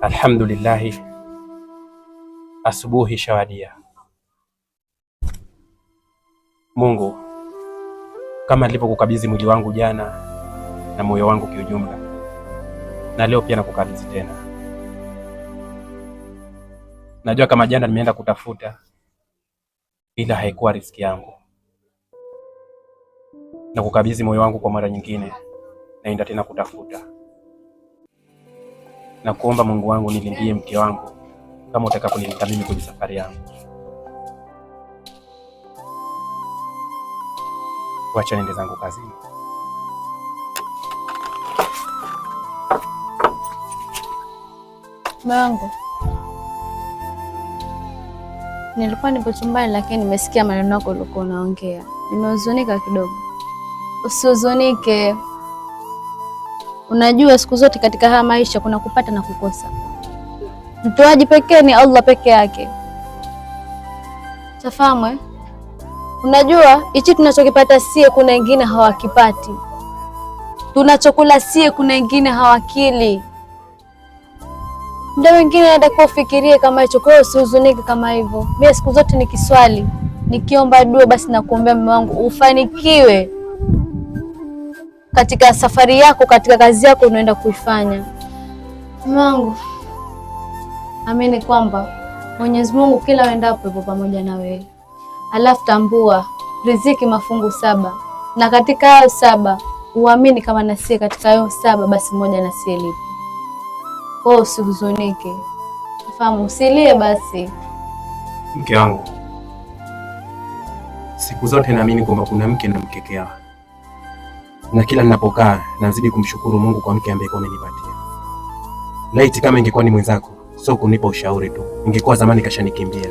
Alhamdulillahi, asubuhi shawadia. Mungu, kama nilivyokukabidhi mwili wangu jana na moyo wangu kiujumla, na leo pia nakukabidhi tena. Najua kama jana nimeenda kutafuta, ila haikuwa riziki yangu. Na kukabidhi moyo wangu kwa mara nyingine, naenda tena kutafuta na kuomba Mungu wangu nilindie mke wangu kama utakaponilinda mimi kwenye safari yangu. Wacha niende zangu kazini. Mume wangu, nilikuwa nipo chumbani, lakini nimesikia maneno yako ulikuwa unaongea. Nimehuzunika kidogo. Usihuzunike. Unajua siku zote katika haya maisha kuna kupata na kukosa. Mtoaji pekee ni Allah peke yake. Tafahamu eh? Unajua hichi tunachokipata sie, kuna wengine hawakipati. Tunachokula sie, kuna wengine hawakili. Muda wengine natakiwa ufikirie kama hicho. Kwa hiyo usihuzunike kama hivyo. Mimi siku zote nikiswali, nikiomba dua, basi nakuombea mume wangu ufanikiwe katika safari yako, katika kazi yako unaenda kuifanya. Mume wangu, amini kwamba Mwenyezi Mungu kila uendapo yupo pamoja na wewe. Alafu tambua riziki mafungu saba, na katika hayo saba uamini kama nasie katika hayo saba, basi moja nasie lipo. Kwa hiyo usihuzunike, fahamu, usilie basi. Mke wangu, siku zote naamini kwamba kuna mke na mkekewa, na kila ninapokaa nazidi kumshukuru Mungu kwa mke ambaye amenipatia. Laiti kama ingekuwa ni mwenzako, sio kunipa ushauri tu, ingekuwa zamani kashanikimbia.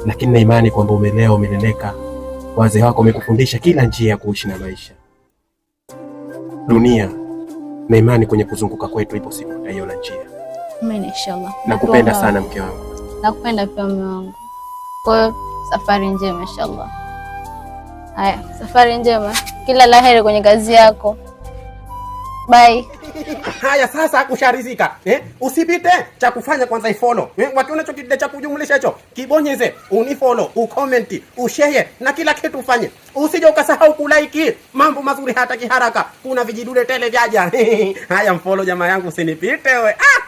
Lakini na imani kwamba umelea, umeleleka, wazee wako wamekufundisha kila njia ya kuishi na maisha dunia, na imani kwenye kuzunguka kwetu, ipo siku utaiona njia. Amen, inshallah. Nakupenda sana mke wangu. Nakupenda pia mume wangu. Kwa hiyo safari njema inshallah. Haya, safari njema, kila la heri kwenye kazi yako. Bye. Haya sasa kusharizika, eh? Usipite cha kufanya kwanza ifollow. Eh? Wakiona hicho kidole cha kujumlisha hicho, kibonyeze, unifollow, ucomment, ushare na kila kitu ufanye. Usije ukasahau kulike. Mambo mazuri hata kiharaka. Kuna vijidude tele vyaja. Haya mfollow jamaa yangu usinipite we. Ah!